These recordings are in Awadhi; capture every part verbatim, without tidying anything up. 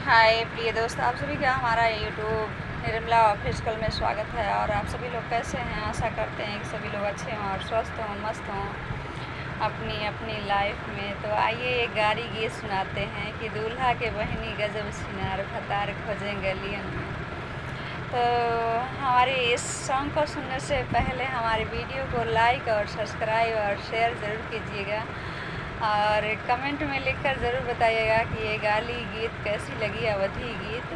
हाय प्रिय दोस्त, आप सभी का हमारा YouTube निर्मला ऑफिशियल में स्वागत है। और आप सभी लोग कैसे हैं? आशा करते हैं कि सभी लोग अच्छे हों और स्वस्थ हों, मस्त हों, अपनी अपनी लाइफ में। तो आइए, एक गारी गीत सुनाते हैं कि दूल्हा के बहिनी गजब सिनार, भतार खोजे गलियन में। तो हमारे इस सॉन्ग को सुनने से पहले हमारे वीडियो को लाइक और सब्सक्राइब और शेयर ज़रूर कीजिएगा, और कमेंट में लिखकर ज़रूर बताइएगा कि ये गारी गीत कैसी लगी, अवधी गीत।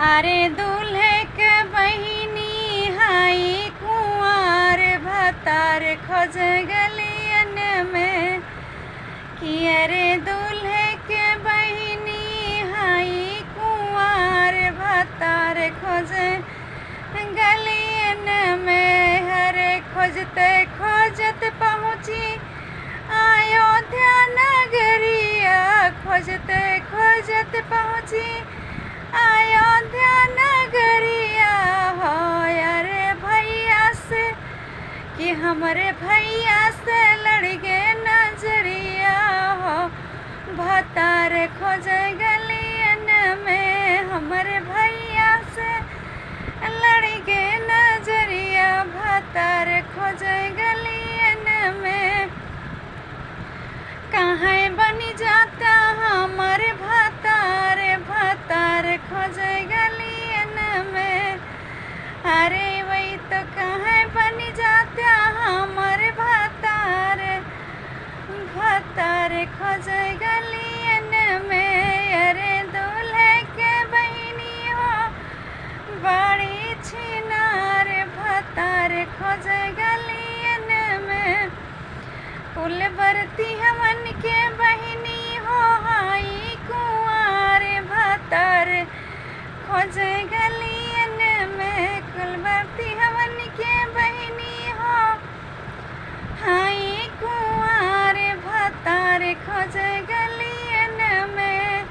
अरे दूल्हे के बहिनी हाई कुंवार, भतार खोजे गलियन में। कि अरे दूल्हे के बहिनी हाई कुंवार, भतार खोजे गलियन में। अरे खोजते खोजत पहुँची अयोध्या नगरिया, खोजते खोजत पहुँची अयोध्या नगरिया हो। अरे भैया से कि हमरे भैया से लड़ गए नजरिया हो, भतार खोजे गलियन में। हमरे भैया से लड़ गए नजरिया, भतार खोजे गलियन में। काहे बनी जाता हमर भतार, भतार खोजे गलियन में। अरे वही तो काहे बनी जाता हमर भतार, भतार खोजे गलियन में। अरे दूल्हे के बहिनी हो बड़ी छिनार, भतार खोजे गलियन में। कुल बरती हमन के बहिनी हो हाई कुंवार, भतार खोजे गलियन में। कुल बरती हमन के बहिनी हो हाई कुंवार, भतार खोजे गलियन में।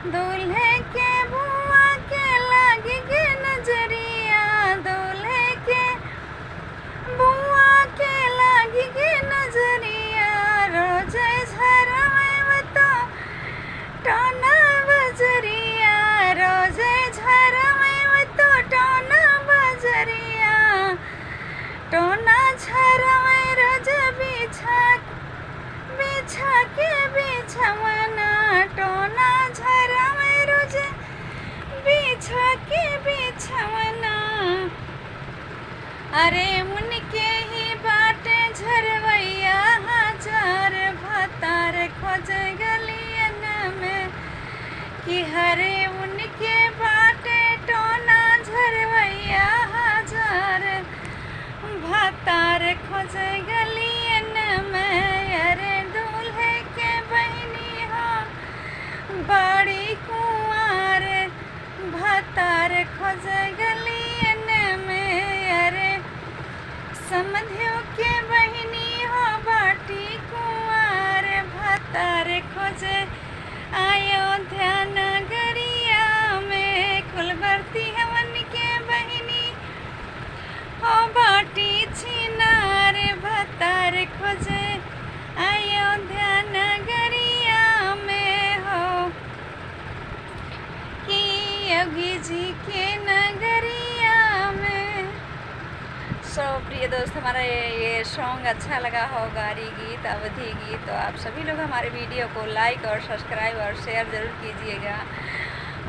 दूल्हे के बुआ के लागी गे नजरिया, दूल्हे के बुआ के लागी गे नजरिया। रोजे झरवे तो टोना बजरिया, रोजे झरवे तो टोना बजरिया। टोना झरवे रोज बिछा, बिछा के बिछवना। टोना झरवे रोज बिछा के बिछवना। अरे उनके ही बाटे झरवैया हजार, भतार खोजे गलियन में। कि हरे उनके बाटे टोना झरवैया हजार, भतार खोजे गलियन में। अरे दूल्हे के बहिनी हो बड़ी कुंवार, भतार खोजे गलियन में। अरे समधियो के बहिनी हो बाटी कुंवार, भतार खोजे अयोध्या नगरिया में। कुल बरती हमन के बहिनी हो बाटी छिनार, भतार खोजे अयोध्या नगरिया में हो। कि योगी जी के नगरिया में। So प्रिय दोस्त, हमारा ये, ये सॉन्ग अच्छा लगा हो, गारी गीत, अवधी गीत, तो आप सभी लोग हमारे वीडियो को लाइक और सब्सक्राइब और शेयर ज़रूर कीजिएगा,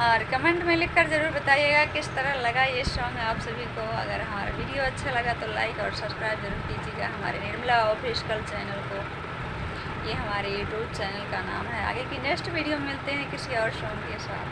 और कमेंट में लिखकर ज़रूर बताइएगा किस तरह लगा ये सॉन्ग आप सभी को। अगर हमारा वीडियो अच्छा लगा तो लाइक और सब्सक्राइब ज़रूर कीजिएगा हमारे निर्मला ऑफिशियल चैनल को। ये हमारे यूट्यूब चैनल का नाम है। आगे की नेक्स्ट वीडियो में मिलते हैं किसी और सॉन्ग के साथ।